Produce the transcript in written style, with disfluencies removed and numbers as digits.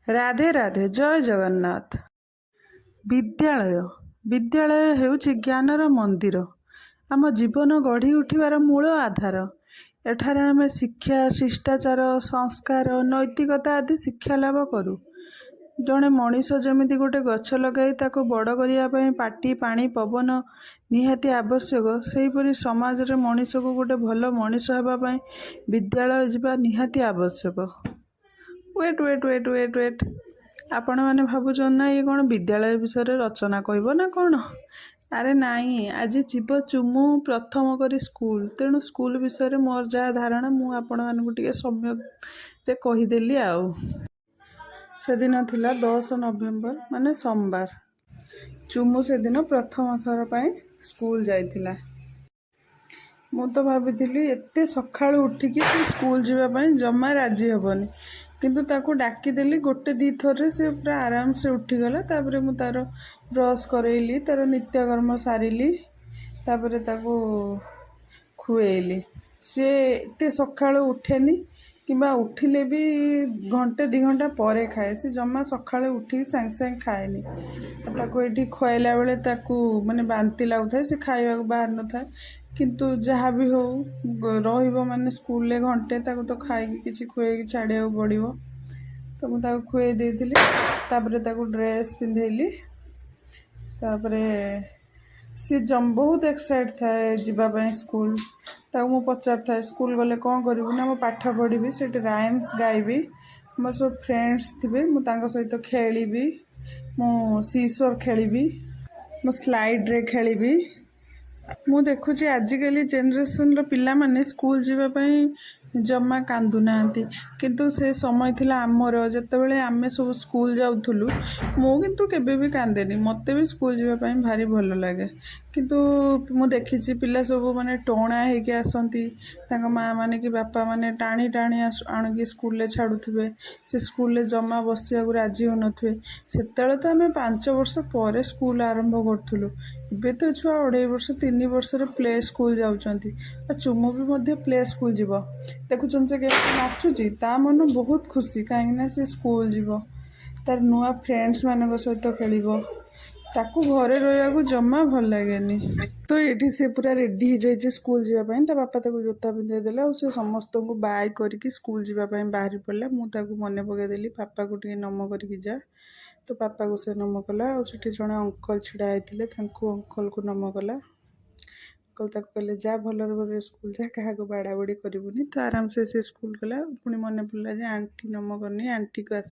ରାଧେ ରାଧେ, ଜୟ ଜଗନ୍ନାଥ। ବିଦ୍ୟାଳୟ, ବିଦ୍ୟାଳୟ ହେଉଛି ଜ୍ଞାନର ମନ୍ଦିର, ଆମ ଜୀବନ ଗଢ଼ି ଉଠିବାର ମୂଳ ଆଧାର। ଏଠାରେ ଆମେ ଶିକ୍ଷା, ଶିଷ୍ଟାଚାର, ସଂସ୍କାର, ନୈତିକତା ଆଦି ଶିକ୍ଷା ଲାଭ କରୁ। ଜଣେ ମଣିଷ ଯେମିତି ଗୋଟେ ଗଛ ଲଗାଇ ତାକୁ ବଡ଼ କରିବା ପାଇଁ ମାଟି, ପାଣି, ପବନ ନିହାତି ଆବଶ୍ୟକ, ସେହିପରି ସମାଜରେ ମଣିଷକୁ ଗୋଟେ ଭଲ ମଣିଷ ହେବା ପାଇଁ ବିଦ୍ୟାଳୟ ଯିବା ନିହାତି ଆବଶ୍ୟକ। Wait, wait, wait, wait, wait! ଆପଣମାନେ ଭାବୁଛନ୍ତି ନା ଇଏ କ'ଣ ବିଦ୍ୟାଳୟ ବିଷୟରେ ରଚନା କହିବ ନା କ'ଣ? ଆରେ ନାଇଁ, ଆଜି ଯିବ ଚୁମୁ ପ୍ରଥମ କରି ସ୍କୁଲ। ତେଣୁ ସ୍କୁଲ ବିଷୟରେ ମୋର ଯାହା ଧାରଣା, ମୁଁ ଆପଣମାନଙ୍କୁ ଟିକେ ସମ୍ୟକରେ କହିଦେଲି। ଆଉ ସେଦିନ ଥିଲା 10 ନଭେମ୍ବର, ମାନେ ସୋମବାର। ଚୁମୁ ସେଦିନ ପ୍ରଥମ ଥର ପାଇଁ ସ୍କୁଲ ଯାଇଥିଲା। ମୁଁ ତ ଭାବିଥିଲି ଏତେ ସକାଳୁ ଉଠିକି ସେ ସ୍କୁଲ ଯିବା ପାଇଁ ଜମା ରାଜି ହେବନି, କିନ୍ତୁ ତାକୁ ଡାକିଦେଲି ଗୋଟେ ଦୁଇ ଥରରେ ସେ ପୁରା ଆରାମସେ ଉଠିଗଲା। ତାପରେ ମୁଁ ତା'ର ବ୍ରସ୍ କରେଇଲି, ତା'ର ନିତ୍ୟକର୍ମ ସାରିଲି, ତାପରେ ତାକୁ ଖୁଏଇଲି। ସିଏ ଏତେ ସକାଳୁ ଉଠେନି କିମ୍ବା ଉଠିଲେ ବି ଘଣ୍ଟେ 2 ଘଣ୍ଟା ପରେ ଖାଏ। ସେ ଜମା ସକାଳୁ ଉଠିକି ସାଙ୍ଗେ ସାଙ୍ଗେ ଖାଏନି। ଆଉ ତାକୁ ଏଇଠି ଖୁଆଇଲା ବେଳେ ତାକୁ ମାନେ ବାନ୍ତି ଲାଗୁଥାଏ, ସେ ଖାଇବାକୁ ବାହାରି ନଥାଏ। କିନ୍ତୁ ଯାହା ବି ହଉ, ରହିବ ମାନେ ସ୍କୁଲରେ ଘଣ୍ଟେ, ତାକୁ ତ ଖାଇକି କିଛି ଖୁଏଇକି ଛାଡ଼ିବାକୁ ପଡ଼ିବ। ତ ମୁଁ ତାକୁ ଖୁଏଇ ଦେଇଥିଲି। ତାପରେ ତାକୁ ଡ୍ରେସ୍ ପିନ୍ଧେଇଲି। ତାପରେ ସିଏ ବହୁତ ଏକ୍ସାଇଟ୍ ଥାଏ ଯିବା ପାଇଁ ସ୍କୁଲ। ତାକୁ ମୁଁ ପଚାରିଥାଏ, ସ୍କୁଲ ଗଲେ କ'ଣ କରିବୁ? ନା, ମୁଁ ପାଠ ପଢ଼ିବି, ସେଠି ରାଇମ୍ସ ଗାଇବି, ମୋର ସବୁ ଫ୍ରେଣ୍ଡସ୍ ଥିବେ, ମୁଁ ତାଙ୍କ ସହିତ ଖେଳିବି, ମୁଁ ସିସୋର ଖେଳିବି, ମୁଁ ସ୍ଲାଇଡ଼୍ରେ ଖେଳିବି। ମୁଁ ଦେଖୁଛି ଆଜିକାଲି ଜେନେରେସନ୍ର ପିଲାମାନେ ସ୍କୁଲ ଯିବା ପାଇଁ ଜମା କାନ୍ଦୁନାହାନ୍ତି। କିନ୍ତୁ ସେ ସମୟ ଥିଲା ଆମର, ଯେତେବେଳେ ଆମେ ସବୁ ସ୍କୁଲ ଯାଉଥିଲୁ। ମୁଁ କିନ୍ତୁ କେବେ ବି କାନ୍ଦେନି। ମୋତେ ବି ସ୍କୁଲ ଯିବା ପାଇଁ ଭାରି ଭଲ ଲାଗେ। କିନ୍ତୁ ମୁଁ ଦେଖିଛି ପିଲା ସବୁ ମାନେ ଟଣା ହେଇକି ଆସନ୍ତି। ତାଙ୍କ ମାଆ ମାନେ କି ବାପା ମାନେ ଟାଣି ଟାଣି ଆଣିକି ସ୍କୁଲରେ ଛାଡ଼ୁଥିବେ। ସେ ସ୍କୁଲରେ ଜମା ବସିବାକୁ ରାଜି ହେଉନଥିବେ। ସେତେବେଳେ ତ ଆମେ 5 ବର୍ଷ ପରେ ସ୍କୁଲ ଆରମ୍ଭ କରୁଥିଲୁ। ଏବେ ତ ଛୁଆ 2.5 ବର୍ଷ, 3 ବର୍ଷରେ ପ୍ଲେ ସ୍କୁଲ ଯାଉଛନ୍ତି। ଆଉ ଚୁମୁ ବି ମଧ୍ୟ ପ୍ଲେ ସ୍କୁଲ ଯିବ। ଦେଖୁଛନ୍ତି ସେ କେମିତି ନାଚୁଛି? ତା ମନ ବହୁତ ଖୁସି, କାହିଁକିନା ସେ ସ୍କୁଲ ଯିବ, ତାର ନୂଆ ଫ୍ରେଣ୍ଡସ୍ ମାନଙ୍କ ସହିତ ଖେଳିବ। ତାକୁ ଘରେ ରହିବାକୁ ଜମା ଭଲ ଲାଗେନି। ତ ଏଇଠି ସେ ପୁରା ରେଡ଼ି ହେଇଯାଇଛି ସ୍କୁଲ ଯିବା ପାଇଁ। ତା ବାପା ତାକୁ ଜୋତା ପିନ୍ଧେଇ ଦେଲେ ଆଉ ସେ ସମସ୍ତଙ୍କୁ ବାଏ କରିକି ସ୍କୁଲ ଯିବା ପାଇଁ ବାହାରି ପଡ଼ିଲା। ମୁଁ ତାକୁ ମନେ ପକାଇଦେଲି, ପାପାକୁ ଟିକେ ନମ କରିକି ଯା। ତ ପାପାକୁ ସେ ନମ କଲା। ଆଉ ସେଠି ଜଣେ ଅଙ୍କଲ ଛିଡ଼ା ହେଇଥିଲେ, ତାଙ୍କୁ ଅଙ୍କଲକୁ ନମ କଲା। ଅଙ୍କଲ ତାକୁ କହିଲେ, ଯା, ଭଲରେ ଭଲରେ ସ୍କୁଲ ଯା, କାହାକୁ ବାଡ଼ାବାଡ଼ି କରିବୁନି। ତ ଆରାମସେ ସେ ସ୍କୁଲ ଗଲା। ପୁଣି ମନେ ପଡ଼ିଲା ଯେ ଆଣ୍ଟି ନମ କରିନି, ଆଣ୍ଟିକୁ ଆସି